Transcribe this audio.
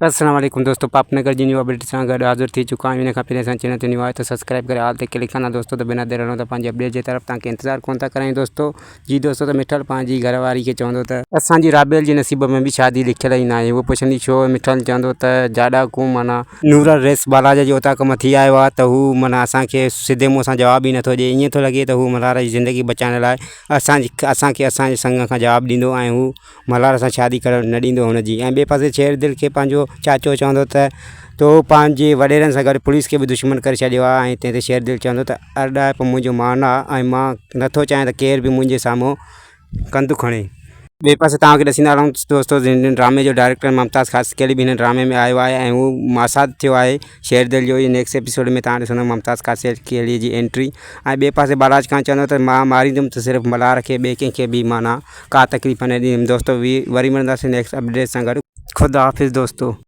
السلام عليڪم دوستو پاپ نگر جي نيو اپڊيٽ سان گڏ حاضر ٿي چڪا آهيون ان کان پهرين اسان چينل تي نيو آهي ته سبسڪرائب ڪري آل تي ڪلڪ ڪندا دوستو ته بنا دير هلون ته پنهنجي اپڊيٽ جي طرف توهان کي انتظار ڪون ٿا ڪرايون دوستو جي دوستو ته مٺل پنهنجي گهر واري کي چوندو ته اسان جي رابيل جي نصيب ۾ به شادي لکيل ئي ناهي هو پڇندي ڇو مٺل چوندو ته جاڏا ڪو معنيٰ نورل ريس بالاجي جي اوطاق مان ٿي آيو آهي ته هو معنيٰ اسان کي سڌي منهن سان جواب ئي نٿو ڏي ائين ٿو لڳي ته هو ملهار جي زندگي بچائڻ لاء اسان جي اسان کي اسان جي سنگ کان جواب ڏيندو ۽ هو ملهار سان شادي ڪرڻ نه ڏيندو هن جي ۽ ٻئي پاسي شير دل کي پنهنجو چاچو چوندو ته تو پنهنجي وڏيرن سان گڏ پوليس کي به دشمن ڪري ڇڏيو آهي ۽ تنهن تي شير دل چوندو ته ارڏائپ منهنجو مان آهي ۽ مان نٿو چاهيان ته ڪير به منهنجي سامهون ڪنڌ کڻي. ٻئي پاسي توهان کي ڏسيندا رهون دوستو هن ڊرامي جو ڊائريڪٽر ممتاز خاصخيلي به هن ڊرامي ۾ آيو آهي ۽ هو ماسات ٿيو آهي شير دل جو ئي نيڪسٽ ايپيسوڊ ۾ توهان ڏسندو ممتاز خاصخيلي جي انٽري ۽ ٻئي پاسي بالاچ خان چوندو ته مان ماريندم ته صرف ملهار کي ٻئي ڪنهن کي به معنيٰ ڪا تڪليف نه ڏيندم دوستو وري ملنداسين نيڪسٽ اپڊيٽ سان گڏ خدا حافظ دوستو.